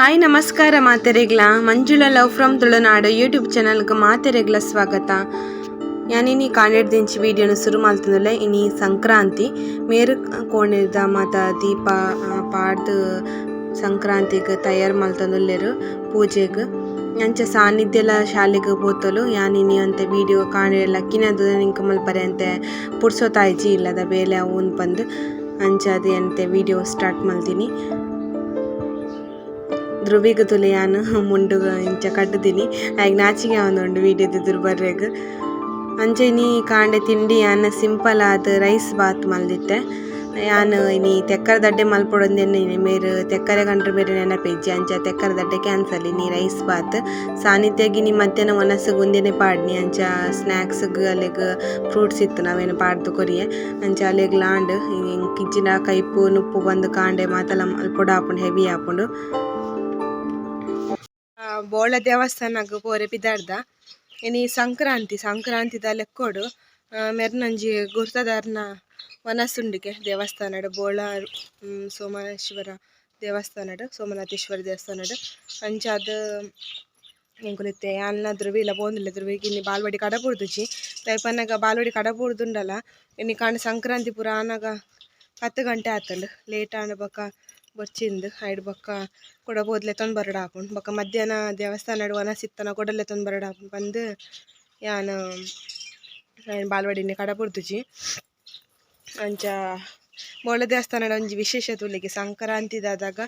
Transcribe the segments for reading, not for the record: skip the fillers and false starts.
Hi ನಮಸ್ಕಾರ ಮಾತೆರೆಗ್ಲ, Manjula love from Tulunadu YouTube ಚಾನಲ್ಗೆ ಮಾತೆರೆಗ್ಲ ಸ್ವಾಗತ. ಯಾನಿನಿ ಕಾಂಡೆಡ್ದಿಂಚಿ ವಿಡಿಯೋನು ಶುರು ಮಲ್ತೊಂದುಲ್ಲೆ. ಇನಿ ಸಂಕ್ರಾಂತಿ. ಮೇರು ಕೋಣೆದ ಮಾತ ದೀಪ ಪಾಡ್ದ್ ಸಂಕ್ರಾಂತಿಗ್ ತಯಾರ್ ಮಲ್ತೊಂದುಲ್ಲೆರ್ ಪೂಜೆಗ್. ಅಂಚ ಸಾನ್ನಿಧ್ಯಲ ಶಾಲೆಗ್ ಪೋತೊಲು. ಯಾನಿನಿ ಒಂತೆ ವಿಡಿಯೋ ಕಾಂಡೆ ಲಕ್ಕಿನದು ಎಂಕ್ ಮಲ್ಪರೆ ಅಂತೆ ಪುರ್ಸೊತಾಯಿಜಿ, ಇಲ್ಲದ ಬೇಲೆ ಅವು ಪಂದ್. ಅಂಚಾದ್ ಎಂತೆ ವಿಡಿಯೋ ಸ್ಟಾರ್ಟ್ ಮಲ್ತಿನಿ. ಧ್ರುವಿಗ್ ತುಲೆ ಯಾನ್ ಮುಂಡು ಇಂಚ ಕಟ್ಟುದಿನಿ, ಆಯಗ್ ನಾಚಿಗೆ ಆವೊಂದುಂಡು ವಿಡಿಯೋದ ಎದುರು ಬರ್ರೆಗ್. ಅಂಚ ಇನಿ ಕಾಂಡೆ ತಿಂಡಿ ಯಾನ್ ಸಿಂಪಲ್ ಆದ್ ರೈಸ್ ಬಾತ್ ಮಲ್ದಿತ್ತೆ. ಯಾನ್ ಇನಿ ತೆಕ್ಕರೆ ದಡ್ಡೆ ಮಲ್ಪೊಡೊಂದೆನ್ನಿನಿ, ಮೇರ್ ತೆಕ್ಕರೆ ಕಂಡ್ರೆ ಮೇರ್ ನೆನಪಿಜ್ಜಿ, ಅಂಚ ತೆಕ್ಕರೆ ದಡ್ಡೆ ಕ್ಯಾನ್ಸಲ್. ಇನಿ ರೈಸ್ ಬಾತ್. ಸಾನ್ನಿಧ್ಯಗ್ ಇನಿ ಮಧ್ಯಾಹ್ನ ವನಸ್ಗ್ ಉಂದೆನೆ ಪಾಡ್ನಿ. ಅಂಚ ಸ್ನಾಕ್ಸ್ಗ್ ಅಲೆಗ್ ಫ್ರೂಟ್ಸ್ ಇತ್ತು, ಅವೆನ್ ಪಾಡ್ದ್ ಕೊರಿಯೆ. ಅಂಚ ಅಲೆಗ್ ಲಾಂಡ್ ಎಂಕ್ ಇಜ್ಜಿಂಡ ಕೈಪು ನುಪ್ಪು ಬಂದು ಕಾಂಡೆ ಮಾತಲ ಮಲ್ಪೊಡಾಪುಂಡು, ಹೆವಿ ಆಪುಂಡು. ಬೋಳ ದೇವಸ್ಥಾನಗ್ ಪೋರೆ ಪಿದಾಡ್ದ. ಇನಿ ಸಂಕ್ರಾಂತಿ, ಸಂಕ್ರಾಂತಿದ ಲೆಕ್ಕೊಡು ಮೆರ್ನೊಂಜಿ ಗುರ್ತದಾರ್ನ ವನಸುಂಡಿಗೆ ದೇವಸ್ಥಾನಡ್, ಬೋಳ ಸೋಮೇಶ್ವರ ದೇವಸ್ಥಾನಡ್, ಸೋಮನಾಥೇಶ್ವರ ದೇವಸ್ಥಾನಡ್. ಅಂಚಾದ್ ಎಂಕುಲು ಇತ್ತೆ ಯಾನ್ಲ ಧ್ರುವಿಲ ಪೋವೊಂದುಲ್ಲೆ. ಧ್ರುವಿಗ್ ಇನಿ ಬಾಲ್ವಾಡಿ ಕಡಪುಡ್ದುಜಿ. ದಾಯೆ ಪನ್ನಗ ಬಾಲ್ವಾಡಿ ಕಡಪುಡ್ದುಂಡಲ ಇನಿ ಕಾಂಡೆ ಸಂಕ್ರಾಂತಿ ಪೂರ ಆನಗ 10 ಗಂಟೆ ಆತುಂಡು. ಲೇಟ್ ಆಂಡ ಬೊಕ ಬೊರ್ಚಿಂದು ಐಡ್ ಬೊಕ್ಕ ಕುಡ ಪೋದು ಲೆತ್ತೊಂದು ಬರೊಡು ಆಪುಂಡು. ಬೊಕ ಮಧ್ಯಾಹ್ನ ದೇವಸ್ಥಾನಡ್ ವನಸ್ ಇತ್ತನ ಕುಡ ಲೆತ್ತೊಂದು ಬರೊಡು ಆಪುಂಡು ಪಂದ್ ಯಾನ್ ಬಾಲ್ವಾಡಿನಿ ಕಡಪುಡ್ದುಜಿ. ಅಂಚ ಬೋಳ ದೇವಸ್ಥಾನಡ್ ಒಂಜಿ ವಿಶೇಷ ತೂಲಿಗೆ ಸಂಕ್ರಾಂತಿದಾದಾಗ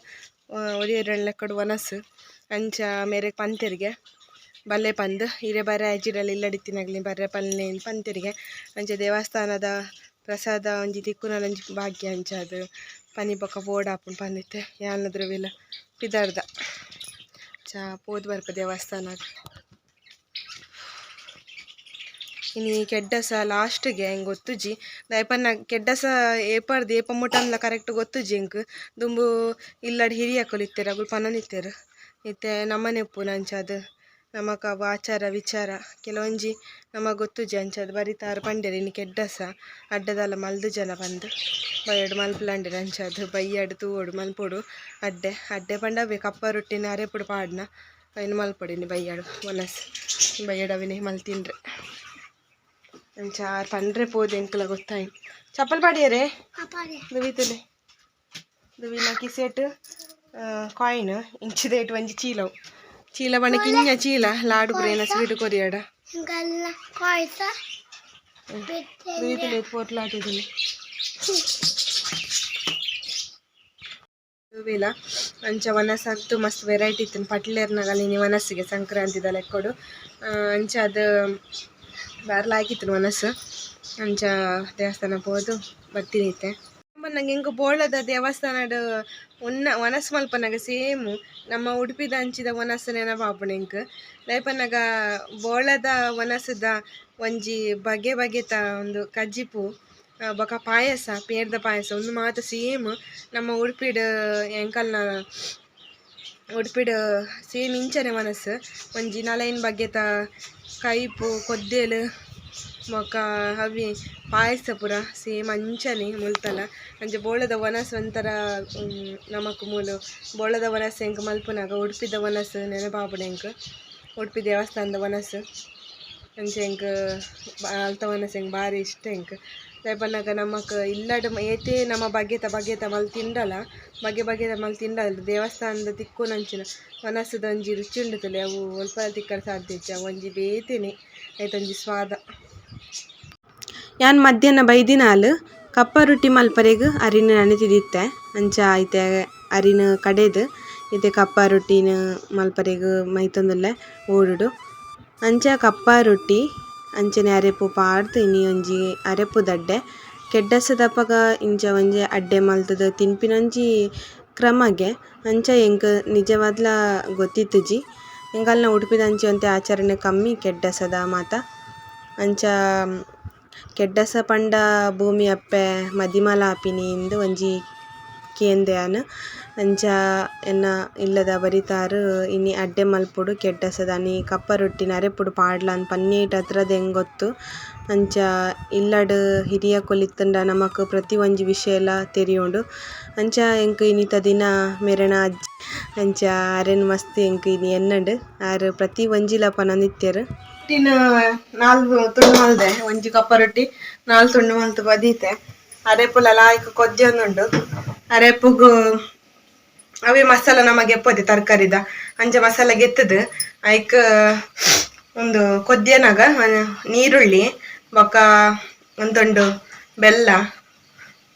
ಒರಿ ಲೆಕ್ಕಡ್ ವನಸ್. ಅಂಚ ಮೇರೆಗ್ ಪಂತೆರ್ಗೆ ಬಲ್ಲೆ ಪಂದ್, ಇರೆ ಬರೆ ಆಜಿಡಲ ಇಲ್ಲಡಿತ್ತಿನಗ್ಲಿ ಬರ್ರೆ ಪಲ್ಲೆ ಪಂತೆರ್ಗೆ. ಅಂಚ ದೇವಸ್ಥಾನದ ಪ್ರಸಾದ ಒಂಜಿ ತಿಕ್ಕುನಲ ಒಂಜಿ ಭಾಗ್ಯ. ಅಂಚಾದ್ ಪನಿ ಬೊಕ ಪೋಡಾಪುಂಡು ಪಂದಿತ್ತೆ ಯಾನ್ಲ ಧ್ರುವಿಲ ಪಿದಾಡ್ದ. ಚಾ ಪೋದು ಬರ್ಪ ದೇವಸ್ಥಾನಗ್. ಇನಿ ಕೆಡ್ಡಸ ಲಾಸ್ಟ್ಗೆ ಎಂಕ್ ಗೊತ್ತುಜಿ. ದಾಯೆ ಪನ್ನ ಕೆಡ್ಡಸ ಏಪರ್ದ್ ಏಪ ಮುಟನ್ಲ ಕರೆಕ್ಟ್ ಗೊತ್ತುಜಿ ಎಂಕ್. ದುಂಬು ಇಲ್ಲಡ್ ಹಿರಿಯಕುಲು ಇತ್ತೆರ್, ಅಗುಲು ಪನೊಂದಿತ್ತೆರ್. ಇತ್ತೆ ನಮನೆ ಉಪ್ಪುನ, ಅಂಚಾದ್ ನಮಕ್ ಅವು ಆಚಾರ ವಿಚಾರ ಕೆಲವೊಂಜಿ ನಮಕ್ ಗೊತ್ತುಜಿ. ಅಂಚಾದ್ ಬರಿತಾರ್ ಪಂಡೆರ್ ಇನಿ ಕೆಡ್ಡಸ ಅಡ್ಡದಾಲ ಮಲ್ದು ಜನ ಪಂದ್ ಬಯ್ಯಡ್ ಮಲ್ಪುಲಂಡೆರ್. ಅಂಚಾದ್ ಬಯ್ಯಡ್ ತೂವೊಡು ಮಲ್ಪೊಡು ಅಡ್ಡೆ. ಅಡ್ಡೆ ಪಂಡ ಅವೇ ಕಪ್ಪ ರೊಟ್ಟಿನ ಅರೆಪುಡು ಪಾಡ್ನ ಐನ್ ಮಲ್ಪೊಡು ಇನಿ ಬಯ್ಯಡ್ ವನಸ್. ಬಯ್ಯಡ್ ಅವೆನೆ ಮಲ್ತಿನ್ರೆ. ಅಂಚ ಆರ್ ಪಂಡ್ರೆ ಪೋದು ಎಂಕಲ ಗೊತ್ತಾಯಿ. ಚಪ್ಪಲ್ ಪಾಡಿಯರೆ ದುವಿತುಲೆ ದುವಿನ ಕಿಸೆಟ್ ಕಾಯಿನ್ ಇಂಚಿದೇಟ್ ಒಂಜಿ ಚೀಲವು ಚೀಲ ಪಂಡ ಕಿಂಜ ಚೀಲ ಲಾಡು ಪೂರ ಸ್ವೀಟ್ ಕೊರಿಯಡ ದುವಿತುಲೆ ಪೋರ್ಲಾತಿದ್ದೀನಿ ದುವಿಲ. ಅಂಚ ವನಸ್ ಅಂತೂ ಮಸ್ತ್ ವೆರೈಟಿ ಇತ್ತು ಪಟ್ಲೇರ್ನಾಗಲ ಇನಿ ವನಸ್ಸಿಗೆ ಸಂಕ್ರಾಂತಿದ ಲೆಕ್ಕೊಡು. ಅಂಚ ಅದು ಬಾರ್ಲಾಗಿತ್ತು ವನಸ್. ಅಂಚ ದೇವಸ್ಥಾನ ಪೋದು ಬತ್ತಿನಿತ್ತೆ. ನಂಗೆ ಎಂಕ್ ಬೋಳದ ದೇವಸ್ಥಾನಡ್ ಉನ್ನ ವನಸ್ ಮಲ್ಪನಗ ಸೇಮ್ ನಮ್ಮ ಉಡುಪಿದ ಅಂಚಿದ ವನಸ್ ನೆನಪಾಪುಂಡು ಎಂಕ್. ದಾಯೆ ಪನ್ನಗ ಬೋಳದ ವನಸ್ದ ಒಂಜಿ ಬಗೆ ಬಗೆತ ಒಂದು ಕಜ್ಜಿಪು ಬೊಕ ಪಾಯಸ, ಪೇರ್ದ ಪಾಯಸ ಉಂದು ಮಾತ ಸೇಮ್ ನಮ್ಮ ಉಡುಪಿಡ್, ಎಂಕಲ್ನ ಉಡುಪಿಡ್ ಸೇಮ್ ಇಂಚನೆ ವನಸ್. ಒಂಜಿ ನಲೈನ್ ಬಗೆತ ಕೈಪು ಕೊದ್ದೆಲು ಬೊಕ ಅವೆ ಪಾಯಸ ಪೂರ ಸೇಮ್ ಅಂಚನೆ ಮುಲ್ತಲ. ಅಂಚ ಬೋಳದ ವನಸ್ ಒಂಥರ ನಮಕ್ ಮೂಲು ಬೋಳದ ವನಸ್ ಎಂಕ್ ಮಲ್ಪುನಗ ಉಡುಪಿದ ವನಸ್ ನೆನಪಾಪುಂಡು ಎಂಕ್, ಉಡುಪಿ ದೇವಸ್ಥಾನದ ವನಸ್. ಅಂಚ ಎಂಕ್ ಅಲ್ತ ವನಸ್ ಎಂಕ್ ಬಾರಿ ಇಷ್ಟ ಎಂಕ್. ದಾಯೆ ಪನ್ನಗ ನಮಕ್ ಇಲ್ಲಡ್ ಏತೇ ನಮ ಬಗೆತ ಬಗೆತ ಮಲ್ತ್ ತಿಂಡಲ, ಬಗೆ ಬಗೆತ ಮಲ್ತ್ ತಿಂಡಲ ದೇವಸ್ಥಾನದ ತಿಕ್ಕುನಂಚಿನ ವನಸ್ದ ಒಂಜಿ ರುಚಿ ಉಂಡುತ್ತಲೆ, ಅವು ಒಲ್ಪ ತಿಕ್ಕರೆ ಸಾಧ್ಯ ಇಜ್ಜಿ. ಅವು ಒಂಜಿ ಬೇತೆನೆ ಐತೊಂಜಿ ಸ್ವಾದ. ಯಾನ್ ಮಧ್ಯಾಹ್ನ ಬೈದಿನಾಲ್ ಕಪ್ಪ ರೊಟ್ಟಿ ಮಲ್ಪರೆಗ್ ಅರಿನ್ ನನೆತಿದಿತ್ತೆ. ಅಂಚ ಐತೆ ಅರಿನ್ ಕಡೆದ್ ಇತ್ತೆ ಕಪ್ಪ ರೊಟ್ಟಿನ್ ಮಲ್ಪರೆಗ್ ಮೈತೊಂದುಲ್ಲೆ ಓಡುಡು. ಅಂಚ ಕಪ್ಪ ರೊಟ್ಟಿ ಅಂಚನೆ ಅರೆಪು ಪಾಡ್ದ್ ಇನಿ ಒಂಜಿ ಅರೆಪು ದಡ್ಡೆ. ಕೆಡ್ಡಸದಪಗ ಇಂಚ ಒಂಜಿ ಅಡ್ಡೆ ಮಲ್ತುದು ತಿನ್ಪಿನೊಂಜಿ ಕ್ರಮಗೆ. ಅಂಚ ಎಂಕ್ ನಿಜವಾದ್ಲ ಗೊತ್ತಿತ್ತುಜಿ. ಎಂಕಲ್ನ ಉಡುಪಿದ ಅಂಚಿ ಒಂತೆ ಆಚರಣೆ ಕಮ್ಮಿ ಕೆಡ್ಡಸದ ಮಾತ. ಅಂಚ ಕೆಡ್ಡಸ ಪಂಡ ಭೂಮಿ ಅಪ್ಪೆ ಮದಿಮಲ್ ಆಪಿನಿ ಇಂದ್ ಒಂಜಿ ಕೇಂದೆ ಯಾನ್. ಅಂಚ ಎನ್ನ ಇಲ್ಲದ ಬರಿತಾರ್ ಇನಿ ಅಡ್ಡೆ ಮಲ್ಪೊಡು ಕೆಡ್ಡಸದಾನಿ ಕಪ್ಪ ರೊಟ್ಟಿನ್ ಅರೆಪುಡು ಪಾಡ್ಲಂದ್ ಪನ್ನೇಟ್ ಅತ್ರದ ಎಂಕ್ ಗೊತ್ತು. ಅಂಚ ಇಲ್ಲಡ್ ಹಿರಿಯಕುಲು ಇತ್ತುಂಡ ನಮಕ್ ಪ್ರತಿ ಒಂಜಿ ವಿಷಯಲ ತೆರಿಯುಂಡು. ಅಂಚ ಎಂಕ್ ಇನಿತ ದಿನ ಮೆರೆನ ಅಂಚ ಅರೆನ್ ಮಸ್ತ್ ಎಂಕ್ ಇನಿ ಎನ್ನಂಡು ಆರ್ ಪ್ರತಿ ಒಂಜಿಲ ಪನೊಂದಿತ್ತೆರ್. ರೊಟ್ಟಿನ 4 ತುಂಡು ಮಲ್ದೆ, ಒಂಜಿ ಕಪ್ಪ ರೊಟ್ಟಿ 4 ತುಂಡು ಮಲ್ತ್ ಬದೀತೆ. ಅರೆಪುಲ ಲಾಯ್ಕ್ ಕೊದ್ಯೊಂದುಂಡು. ಅರೆಪುಗು ಅವೇ ಮಸಾಲ ನಮಗೆ ಎಪ್ಪದೆ ತರಕಾರಿದ ಅಂಚ ಮಸಾಲ ಗೆತ್ತದು ಐಕ್ ಒಂದು ಕೊದ್ಯನಾಗ ನೀರುಳ್ಳಿ ಬೊಕ್ಕ ಒಂದೊಂಡು ಬೆಲ್ಲ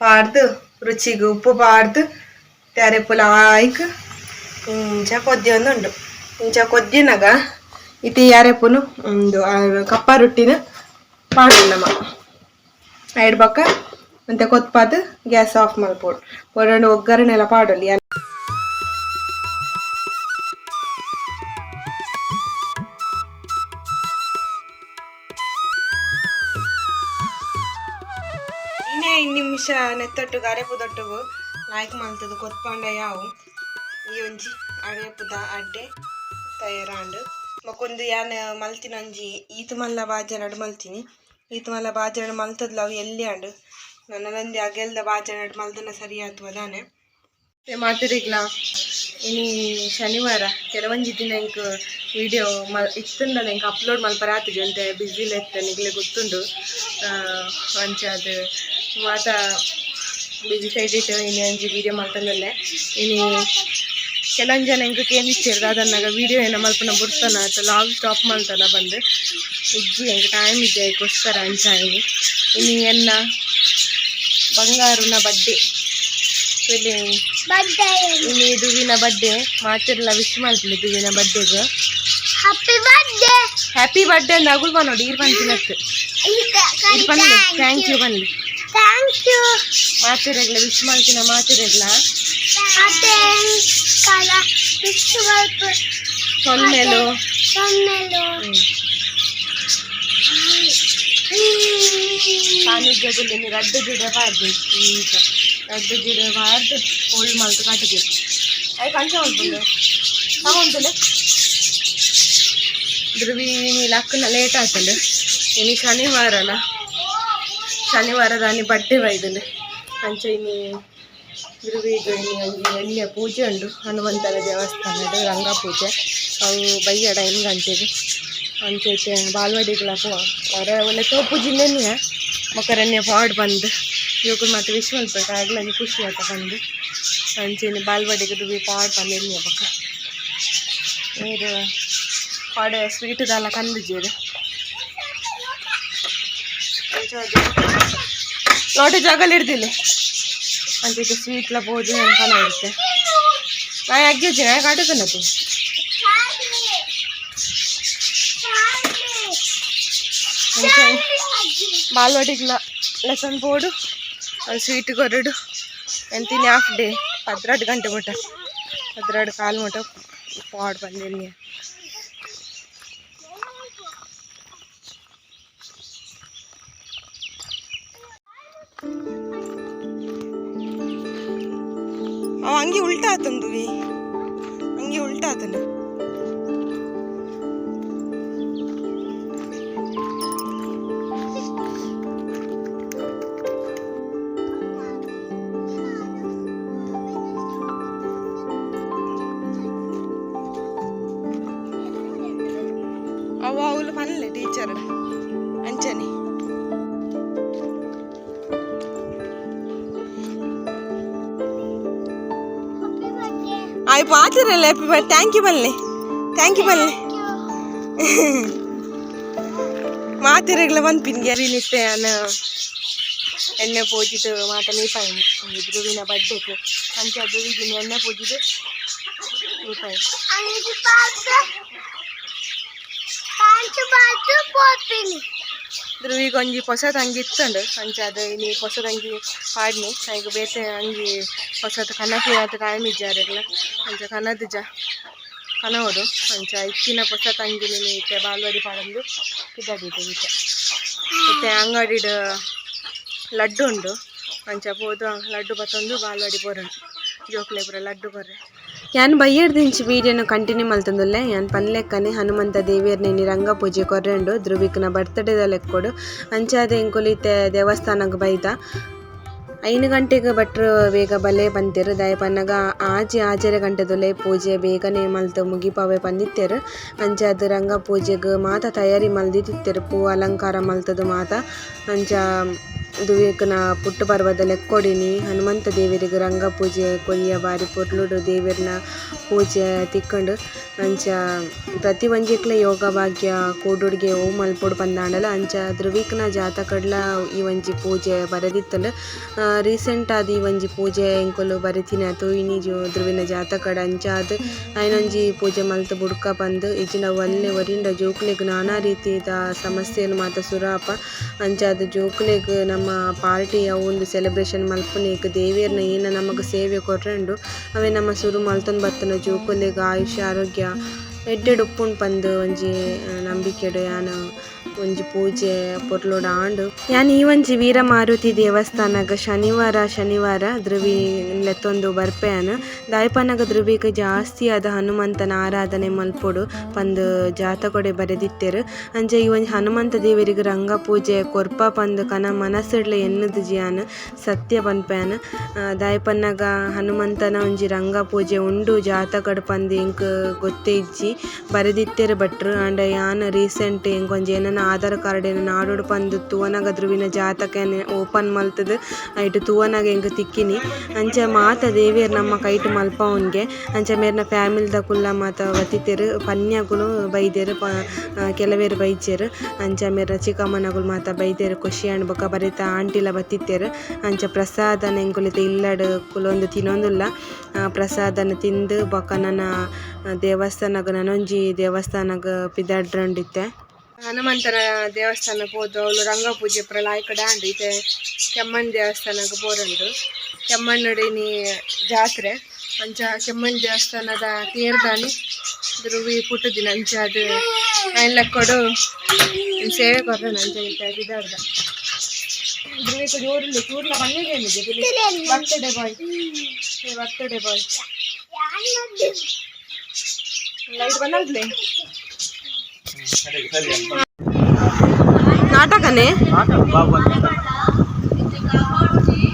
ಪಾಡ್ದು ರುಚಿಗೆ ಉಪ್ಪು ಪಾಡ್ದು ಅರೆಪುಲ ಆಯ್ಕ್ ಇಂಚ ಕೊದ್ಯೊಂದುಂಡು. ಇಂಚ ಕೊದ್ಯನಾಗ ಇತಿ ಅರೆಪುನು ಒಂದು ಕಪ್ಪ ರೊಟ್ಟಿನ ಪಾಡೋಣ ನಮ ಐಡ್ ಬೊಕ್ಕ ಒಂತೆ ಕೊತ್ಪಾದ್ ಗ್ಯಾಸ್ ಆಫ್ ಮಲ್ಪೊಡು. ಒರೊಂಡು ಒಗ್ಗರಣೆ ಎಲ್ಲ ಪಾಡೊಲಿ. ಇನ್ನೇ 5 ನಿಮಿಷ ನೆತ್ತೊಟ್ಟುಗು ಅರೆಪುದೊಟ್ಟುಗು ಲಾಯ್ಕ್ ಮಲ್ತದು ಕೊತ್ಪಾಂಡ ಯಾವು ಈ ಒಂಜಿ ಅರೆಪುದ ಅಡ್ಡೆ ತಯಾರಾಂಡ್. ಬೊಕೊಂದು ಯಾನ್ ಮಲ್ತಿನ ಒಂಜಿ ಈತ್ ಮಲ್ಲ ಬಾಜನಡ್ ಮಲ್ತಿನಿ. ಈತ್ ಮಲ್ಲ ಬಾಜನಡ್ ಮಲ್ತದ್ಲ ಅವು ಎಲ್ಲಿ ಆಂಡ್. ನನಲೊಂಜಿ ಅಗೆಲ್ದ ಬಾಜನಡ್ ಮಲ್ದನ ಸರಿ ಆತುವ ದಾನೆ. ಮಾತೆರೆಗ್ಲ ಇನಿ ಶನಿವಾರ ಕೆಲವೊಂಜಿ ದಿನ ಎಂಕ್ ವಿಡಿಯೋ ಇತ್ತುಂಡಲ ಎಂಕ್ ಅಪ್ಲೋಡ್ ಮಲ್ಪರೆ ಆತುಜಿ ಒಂತೆ ಬ್ಯುಸಿಲ ಇತ್ತೆ ನಿಕ್ಲೆ ಗೊತ್ತುಂಡು. ಅಂಚಾದ್ ಮಾತ ಬ್ಯುಸಿ ಸೈಡ್ ಇಟ್ಟು ಇನಿ ಒಂಜಿ ವಿಡಿಯೋ ಮಲ್ತೊಂದುಲ್ಲೆ. ಇನಿ ಕೆಲವೊಂಜಿ ಜನ ಎಂಕ್ ಕೇಂದಿತ್ತೆರ್ ದಾದನ್ನಾಗ ವಿಡಿಯೋ ಏನ ಮಲ್ಪುನ ಬುಡ್ತನ ಅತ್ತ ಲಾಗ್ ಸ್ಟಾಪ್ ಮಲ್ತನ ಪಂದ್. ಇಜ್ಜಿ ಎಂಕ್ ಟೈಮ್ ಇಜ್ಜಿ ಐಕೋಸ್ಕರ ಅಂಚ ಇನಿ ಇನಿ ಎನ್ನ ಬಂಗಾರುನ ಬಡ್ಡೆ ಇನಿ ದುವಿನ ಬಡ್ಡೆ ಮಾತೆರ್ಲ ವಿಶ್ ಮಲ್ಪುಲೆ ದುವಿನ ಬಡ್ಡೆಗ್. Happy birthday. ಹ್ಯಾಪಿ ಬರ್ತ್ಡೇ ಅಂದ್ ಅಗುಲ್ ಪನೊಡು ಈರ್ ಪನ್ಪಿನತ್. ಈರ್ ಪನ್ಲೆ thank you ಪನ್ಲೆ. Thank you. ಮಾತೆರೆಗ್ಲ ವಿಶ್ ಮಲ್ತಿನ ಮಾತೆರೆಗ್ಲ. ಕಾಲ ವಿಶ್ ಮಲ್ಪು. ಸೊಲ್ಮೆಲು. ಸೊನ್ನೆಲು. ಸಾನಿಧ್ಯದಲ್ಲಿ ರಡ್ಡು ಜಿಡೆ ಪಾಡ್ದು ಇಂಚ ರಡ್ಡು ಜಿಡೆ ಪಾಡ್ದು ಫೋಲ್ಡ್ ಮಲ್ತ್ ಕಟ್ಟುದು. ಐಕ್ ಅಂಚ ಮಲ್ಪುಂಡು ತಗೊಂತುಲೆ. ಧ್ರುವಿ ಲಕ್ಕನ ಲೇಟ್ ಆತಂಡು. ಇನಿ ಶನಿವಾರಲ, ಶನಿವಾರದಾನಿ ಬಡ್ಡೆ ಬೈದುಂಡು. ಅಂಚ ಇನಿ ಧ್ರುವಿಗ್ ಇನಿ ಒಂಜಿ ಎಲ್ಯ ಪೂಜೆ ಉಂಡು ಹನುಮಂತನ ದೇವಸ್ಥಾನಡ್ ರಂಗ ಪೂಜೆ. ಅವು ಬಯ್ಯಡ 8 ಗಂಟೆಗ್. ಅಂಚ ಇತ್ತೆ ಬಾಲ್ವಾಡಿಗ್ಲ ಪೋವ ಅವರ ಒಲ್ಲೆ ತೋಪುಜಿಲ್ಲೆನ್ಯ ಬೊಕ ರನ್ಯ ಪಾಡ್ ಬಂದ್ ಜೋಕುಲು ಮಾತ ವಿಶ್ ಮಲ್ಪೆರ್ ಆಗ್ಲ ಒಂಜಿ ಖುಷಿ ಆತ ಪಂದ್. ಅಂಚ ಇನಿ ಬಾಲ್ವಾಡಿಗ್ ದುಬಿ ಪಾಡ್ ಪಂದ್ ಎನ್ನಿಯ ಬೊಕ ನೀರು ಪಾಡ್ ಸ್ವೀಟ್ ದಾಲ ಕಂದುಜೆರ್. ಲೋಟೆ ಜಾಗಲ್ ಹಿಡ್ದಿಲ್ಲ ಅಂಚ ಇತ್ತೆ ಸ್ವೀಟ್ಲ ಪೋದು ಕನ ಇರುತ್ತೆ ನಾ ಅಗ್ಗಿಜ್ಜಿ ನಾ ಕಾಟುಕನತು. ಅಂಚ ಬಾಲ್ವಾಡಿಗ್ಲ ಲೆಸನ್ ಪೋಡು ಸ್ವೀಟ್ ಕೊರಡು ಎಂತಿನಿ ಹಾಫ್ ಡೇ 12 ಗಂಟೆ ಮುಟ 12:15 ಮುಟ ಪಾಡ್ ಬಂದಿನಿ. ಅವ ಅಂಗಿ ಉಲ್ಟಾ ಆತಂದುವಿ ಅಂಗಿ ಉಲ್ಟಾ ಆತಂದು. ಅವು ಅವಳು ಪನ್ಲೆ ಟೀಚರ್ ಅಂಚನೆ. ಆಯ್ ಪಾತಿರಲ್ಲ ಹ್ಯಾಪಿ ಬರ್ತ್ thank you ಬನ್ಲೆ thank you ಬನ್ಲೆ ಮಾತಿರಗ್ಲ ಪನ್ಪಿನ್ಗೆ ನಿತ್ತೆ ಅನ್ನ ಎಣ್ಣೆ ಪೂಜಿದ್ ಮಾತ ಮೀಪಾಯಿನಿ ಧ್ರುವಿನ ಬಡ್ಡೆಗ್. ಅಂಚ ಧ್ರುವಿಗೆ ಎಣ್ಣೆ ಪೂಜಿದ್ ಮೀಪಾಯಿ. ಅಂಗಿ ಪಾತು ಪಾಂಚು ಪಾತು ಪೋಪಿನಿ. ಧ್ರುವಿಗ್ ಒಂಜಿ ಪೊಸತ್ ಅಂಗಿ ಇತ್ತುಂಡು. ಅಂಚಾದ್ ಇನಿ ಪೊಸತ್ ಅಂಗಿ ಪಾಡ್ನಿ. ಐಕ್ ಬೇತೆ ಅಂಗಿ ಪೊಸತ್ ಕನಪಿನಾತ್ ಟೈಮ್ ಇಜ್ಜಾರೆಗ್ಲ ಅಂಚ ಕನದುಜ ಕನವೊಡು. ಅಂಚ ಇತ್ತಿನ ಪೊಸತ್ ಅಂಗಿನ್ ಇತ್ತೆ ಬಾಲ್ವಾಡಿ ಪಾಡೊಂದು ಪಿದಡಿತು ಇತ್ತೆ. ಇತ್ತೆ ಅಂಗಡಿಡ್ ಲಡ್ಡು ಉಂಡು. ಅಂಚ ಪೋದು ಲಡ್ಡು ಪತ್ತೊಂದು ಬಾಲ್ವಾಡಿ ಪೋರೊಡು. ಜೋಕ್ಲೆ ಪೂರ ಲಡ್ಡು ಕೊರ್ರೆ. ಯಾನ್ ಬಯ್ಯಡ್ದಿಂಚಿ ವೀಡಿಯೋನು ಕಂಟಿನ್ಯೂ ಮಲ್ತೊಂದುಲ್ಲೆ. ಯಾನ್ ಪನ್ಲೆಕ್ಕನೆ ಹನುಮಂತ ದೇವೆರ್ನ ಇನಿ ರಂಗ ಪೂಜೆ ಕೊರ್ರೆ ಉಂಡು ಧ್ರುವಿಕ್ನ ಬರ್ತ್ಡೇದ ಲೆಕ್ಕೊಡು. ಅಂಚಾದ್ ಎಂಕುಲು ಇತ್ತೆ ದೇವಸ್ಥಾನಗ್ ಬೈದ. 5 ಗಂಟೆಗೆ ಭಟ್ರು ಬೇಗ ಬಲೆ ಪಂತೆರ್ ದಾಯೆ ಪನ್ನಗ ಆಜಿ ಆಜರೆ ಗಂಟೆದುಲೆ ಪೂಜೆ ಬೇಗನೆ ಮಲ್ತ್ ಮುಗಿಪಾವೆ ಪಂದಿತ್ತೆರ್. ಅಂಚಾದ್ ರಂಗ ಪೂಜೆಗ್ ಮಾತ ತಯಾರಿ ಮಲ್ದಿತ್ತಿತ್ತೆರ್ ಪೂ ಅಲಂಕಾರ ಮಲ್ತುದು ಮಾತ. ಅಂಚ ದುವಿಕ್ನ ಪುಟ್ಟು ಪರ್ಬದ ಲೆಕ್ಕೊಡಿನಿ ಹನುಮಂತ ದೇವೆರೆಗ್ ರಂಗ ಪೂಜೆ ಕೊರಿಯ ಬಾರಿ ಪೊರ್ಲುಡು ದೇವೆರ್ನ ಪೂಜೆ ತಿಕ್ಕುಂಡು. ಅಂಚ ಪ್ರತಿ ಒಂಜೆಕ್ಲ ಯೋಗ ಭಾಗ್ಯ ಕೂಡುಡ್ಗೆ ಒವು ಮಲ್ಪೊಡು ಪಂದಾಂಡಲ ಅಂಚ ಧ್ರುವಿಕ್ನ ಜಾತಕಡ್ಲ ಈ ಒಂಜಿ ಪೂಜೆ ಬರೆದಿತ್ತುಂಡು. ರೀಸೆಂಟ್ ಆದ್ ಈ ಒಂಜಿ ಪೂಜೆ ಎಂಕುಲು ಬರೆತಿನ ತೂಯಿನಿ ಧ್ರುವಿನ ಜಾತಕಡ್. ಅಂಚಾದ್ ಐನೊಂಜಿ ಪೂಜೆ ಮಲ್ತ್ ಬುಡ್ಕ ಪಂದ್ ಇಜ್ಜಿಂಡ ಒಲ್ಲೆ ಒರಿಂಡ ಜೋಕುಲೆಗ್ ನಾನಾ ರೀತಿದ ಸಮಸ್ಯೆಲು ಮಾತ ಸುರಾಪ. ಅಂಚಾದ್ ಜೋಕುಲೆಗ್ ನಮ್ಮ ಪಾರ್ಟಿ ಅವು ಉಂದು ಸೆಲೆಬ್ರೇಷನ್ ಮಲ್ಪುನೇಕ್ ದೇವೆರ್ನ ಏನ ನಮಕ್ ಸೇವೆ ಕೊರ್ರೆಂಡು ಅವೆ ನಮ್ಮ ಸುರು ಮಲ್ತೊಂದು ಬತ್ತಿನ ಜೋಕುಲೆಗ್ ಆಯುಷ್ಯ ಆರೋಗ್ಯ ಎಡ್ಡೆಡ್ ಉಪ್ಪುಂಡು ಪಂದ್ ಒಂಜಿ ನಂಬಿಕೆಡ್ ಯಾನ್ ಒಂಜಿ ಪೂಜೆ ಪೊರ್ಲುಡು ಆಂಡ್. ಯಾನ್ ಈ ಒಂಜಿ ವೀರಮಾರುತಿ ದೇವಸ್ಥಾನಗ್ ಶನಿವಾರ ಶನಿವಾರ ಧ್ರುವಿ ಲೆತ್ತೊಂದು ಬರ್ಪೆ ಯಾನ್. ದಾಯೆ ಪನ್ನಗ ಧ್ರುವಿಗ್ ಜಾಸ್ತಿ ಆದ್ ಹನುಮಂತನ ಆರಾಧನೆ ಮಲ್ಪೊಡು ಪಂದ್ ಜಾತಕೊಡೆ ಬರೆದಿತ್ತೆರ್. ಅಂಚ ಈ ಒಂಜಿ ಹನುಮಂತ ದೇವೆರೆಗ್ ರಂಗ ಪೂಜೆ ಕೊರ್ಪ ಪಂದ್ ಕನ ಮನಸ್ಸುಡ್ಲ ಎನ್ನುದಿಜಿ ಯಾನ್ ಸತ್ಯ ಪನ್ಪೆ ಯಾನ್. ದಾಯೆ ಪನ್ನಗ ಹನುಮಂತನ ಒಂಜಿ ರಂಗ ಪೂಜೆ ಉಂಡು ಜಾತಕಡ್ ಪಂದ್ ಎಂಕ್ ಗೊತ್ತೇ ಇಜ್ಜಿ. ಬರೆದಿತ್ತೆರ್ ಭಟ್ರು ಆಂಡ ಯಾನ್ ರೀಸೆಂಟ್ ಎಂಕ್ ಒಂಜಿ ಎನನ ಆಧಾರ್ ಕಾರ್ಡ್ ಎನನ ಆಡೋಡು ಪಂದ್ ತೂವನಗ ಧ್ರುವಿನ ಜಾತಕನ್ ಓಪನ್ ಮಲ್ತುದು ಐಟ್ ತೂವನಗ ಎಂಕ್ ತಿಕ್ಕಿನಿ. ಅಂಚ ಮಾತ ದೇವೆರ್ ನಮ್ಮ ಕೈಟ್ ಮಲ್ಪವುನ್ಗೆ. ಅಂಚ ಮೇರ್ನ ಫ್ಯಾಮಿಲಿ ದಕುಲ್ಲ ಮಾತ ಬತ್ತಿತ್ತೆರ್ ಪನ್ಯಗುಲು ಬೈದೆರ್ ಕೆಲವೆರ್ ಬೈಜೆರ್. ಅಂಚ ಮೇರ್ನ ಚಿಕ್ಕಮ್ಮನಗುಲು ಮಾತ ಬೈದೆರ್ ಖುಷಿ ಆಂಡ್ ಬೊಕ ಬರಿತ ಆಂಟಿಲ ಬತ್ತಿತ್ತೆರ್. ಅಂಚ ಪ್ರಸಾದನ್ ಎಂಕುಲು ಇತ್ತೆ ಇಲ್ಲಡ್ ಕುಲೊಂದು ತಿನೊಂದುಲ್ಲ. ಪ್ರಸಾದನ್ ತಿಂದು ಬೊಕ ನನ ದೇವಸ್ಥಾನಗ್ ನನೊಂಜಿ ದೇವಸ್ಥಾನಗ್ ಪಿದಡ್ರಂಡಿತ್ತೆ. ಹನುಮಂತನ ದೇವಸ್ಥಾನ ಪೋದು ಅವ್ಲು ರಂಗ ಪೂಜೆ ಪೂರ ಲಾಯ್ಕಡ್ ಆಂಡ್. ಇತ್ತೆ ಕೆಮ್ಮಣ್ಣು ದೇವಸ್ಥಾನಗ್ ಪೋರುಂಡು. ಕೆಮ್ಮಣ್ಣುಡು ಇನಿ ಜಾತ್ರೆ. ಅಂಚ ಕೆಮ್ಮಣ್ಣು ದೇವಸ್ಥಾನದ ತೇರ್ದಾನಿ ಧ್ರುವಿ ಪುಟ್ಟುದಿನ ಅಂಚಾದ್ ಐನ್ ಲೆಕ್ಕೊಡು ಸೇವೆ ಕೊರ್ರನ ಅಂಚ ಇತ್ತೆ ಪಿದಾಡ್ದ. ಧ್ರುವಿಕ್ ಜೋರುಂಡು ಚೂರ್ಲ ಪನ್ನಿಗೆ birthday boy birthday boy light ಬಂದಲ್ಲೆ ನಾಟಕನೇ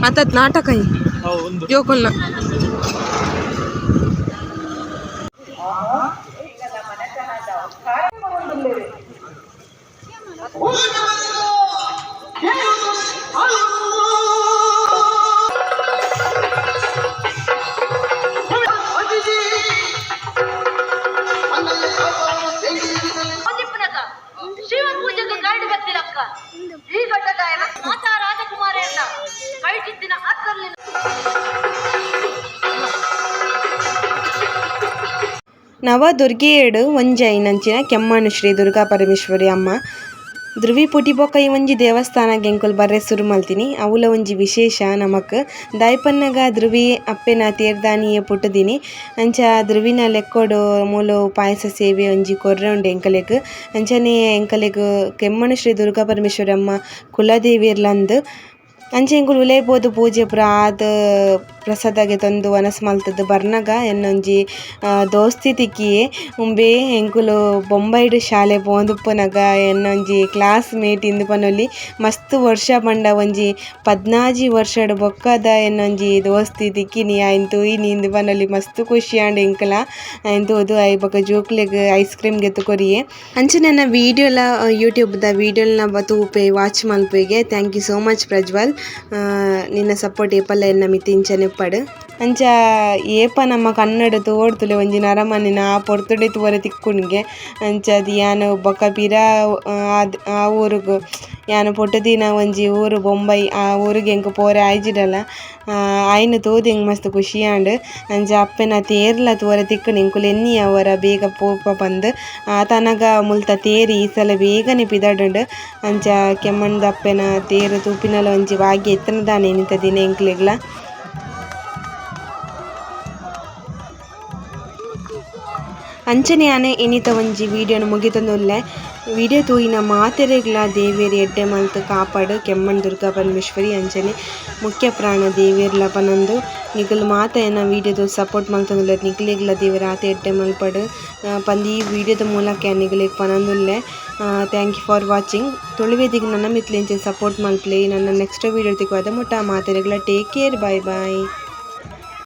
ಅತತ್ ನಾಟಕ ಜೋಕುಲ್ನ. ನವದುರ್ಗೆಯೆಡು ಒಂಜಿ ಐನಂಚಿನ ಕೆಮ್ಮಣ್ಣು ಶ್ರೀ ದುರ್ಗಾ ಪರಮೇಶ್ವರಿ ಅಮ್ಮ. ಧ್ರುವಿ ಪುಟಿ ಬೊಕ ಈ ಒಂಜಿ ದೇವಸ್ಥಾನಗ್ ಎಂಕುಲು ಬರ್ರೆ ಸುರು ಮಲ್ತಿನಿ. ಅವುಲ ಒಂಜಿ ವಿಶೇಷ ನಮಕ್. ದಾಯೆ ಪನ್ನಗ ಧ್ರುವಿ ಅಪ್ಪೆನ ತೇರ್ದಾನಿಯೇ ಪುಟ್ಟುದಿನಿ. ಅಂಚ ಧ್ರುವಿನ ಲೆಕ್ಕೊಡು ಮೂಲು ಪಾಯಸ ಸೇವೆ ಒಂಜಿ ಕೊರ್ರೆ ಉಂಡು ಎಂಕಲೆಗ್. ಅಂಚನೆ ಎಂಕಲೆಗ್ ಕೆಮ್ಮಣ್ಣು ಶ್ರೀ ದುರ್ಗಾ ಪರಮೇಶ್ವರಿ ಅಮ್ಮ ಕುಲದೇವಿರ್ಲಂದ್. ಅಂಚ ಎಂಕುಲು ಉಲಯಿ ಪೋದು ಪೂಜೆ ಪೂರ ಆದ್ ಪ್ರಸಾದಗೆ ತಂದು ವನಸ್ ಮಲ್ತುದು ಬರ್ನಗ ಎನ್ನೊಂಜಿ ದೋಸ್ತಿ ತಿಕ್ಕಿಯೆ. ಉಂಬೆ ಎಂಕುಲು ಬೊಂಬೈಡ್ ಶಾಲೆ ಪೋವೊಂದುಪ್ಪುನಗ ಎನ್ನೊಂಜಿ ಕ್ಲಾಸ್ ಮೇಟ್ ಇಂದ್ ಪನೊಲಿ. ಮಸ್ತ್ ವರ್ಷ ಪಂಡ ಒಂಜಿ 14 ವರ್ಷಡ್ ಬೊಕ್ಕದ ಎನ್ನೊಂಜಿ ದೋಸ್ತಿ ತಿಕ್ಕಿನಿ ಐನ್ ತೂಯಿನಿ ಇಂದ್ ಪನೊಲಿ. ಮಸ್ತ್ ಖುಷಿ ಆಂಡ್ ಎಂಕಲ ಐನ್ ತೂದು ಐ ಬೊಕ ಜೋಕ್ಲೆಗ್ ಐಸ್ ಕ್ರೀಮ್ ಗೆತ್ತ್ ಕೊರಿಯೆ. ಅಂಚನೆ ಎನ್ನ ವೀಡಿಯೋಲ ಯೂಟ್ಯೂಬ್ ದ ವೀಡಿಯೋಲ್ನ ತೂಪೆ ವಾಚ್ ಮಲ್ಪುವೆಗೆ. Thank you so much Prajwal. ನಿನ್ನ ಸಪೋರ್ಟ್ ಏಪಲ ಎನ್ನ ಮಿತ್ತ್ ಇಂಚನೆ ಉಪ್ಪಡ್. ಅಂಚ ಏಪ ನಮ್ಮ ಕನ್ನಡ ತೋಡ್ತುಲೆ ಒಂಜಿ ನರಮನಿನ ಆ ಪೊರ್ತುಡೆ ತೂವರೆ ತಿಕ್ಕುಂಡ್ಗೆ. ಅಂಚಾದ್ ಯಾನ್ ಬೊಕ ಪಿರ ಆ ಊರುಗು ಯಾನ್ ಪುಟ್ಟುದಿನ ಒಂಜಿ ಊರು ಬೊಂಬೈ ಆ ಊರುಗು ಎಂಕ್ ಪೋರೆ ಆಯ್ಜಿಡಲ ಐನ್ ತೂದು ಎಂಕ್ ಮಸ್ತ್ ಖುಷಿ ಆಂಡ್. ಅಂಚ ಅಪ್ಪೆನ ತೇರ್ಲ ತೂವರೆ ತಿಕ್ಕುಂಡು ಎಂಕುಲು ಎನ್ನಿಯ ಒರ ಬೇಗ ಪೋಪ ಪಂದ್ ಆತನಗ ಮುಲ್ತ ತೇರ್ ಈ ಸಲ ಬೇಗನೆ ಪಿದಡುಂಡು. ಅಂಚ ಕೆಮ್ಮಣ್ಣುದ ಅಪ್ಪೆನ ತೇರ್ ತೂಪಿನಲ ಒಂಜಿ ಭಾಗ್ಯ ಇತ್ತಿನ ದಾನೆ ಇನಿತ ದಿನ ಎಂಕ್ಲೆಗ್ಲ. ಅಂಚನೆ ಯಾನ್ ಇನಿತ ಒಂಜಿ ವೀಡಿಯೋನು ಮುಗಿತೊಂದುಲ್ಲೆ. ವಿಡಿಯೋ ತೂಯಿನ ಮಾತೆರೆಗ್ಲಾ ದೇವೆರ್ ಎಡ್ಡೆ ಮಲ್ತ್ ಕಾಪಡ್ ಕೆಮ್ಮಣ್ಣು ದುರ್ಗಾ ಪರಮೇಶ್ವರಿ ಅಂಚನೆ ಮುಖ್ಯ ಪ್ರಾಣ ದೇವೆರ್ಲ ಪನೊಂದು ನಿಕುಲು ಮಾತ ಎನ್ನ ವಿಡಿಯೋ ತೂದು ಸಪೋರ್ಟ್ ಮಲ್ತೊಂದುಲ್ಲೆರ್ ನಿಕ್ಲೆಗ್ಲ ದೇವೆರ್ ಆತೆ ಎಡ್ಡೆ ಮಲ್ಪಡ್ ಪಂದ್ ಈ ವಿಡಿಯೋದ ಮೂಲಕ ಯಾನ್ ನಿಗಲೆಗ್ ಪನೊಂದುಲ್ಲೆ. Thank you for watching. ತುಳುವೆದಿಗ್ ನನ ಮಿತ್ತ್ ಇಂಚ ಸಪೋರ್ಟ್ ಮಲ್ಪುಲೆ. ನನ ನೆಕ್ಸ್ಟ್ ವಿಡಿಯೋ ತಿಕ್ಕುವ ಮುಟ ಮಾತೆರೆಗ್ಲ ಟೇಕ್ ಕೇರ್, ಬಾಯ್ ಬಾಯ್.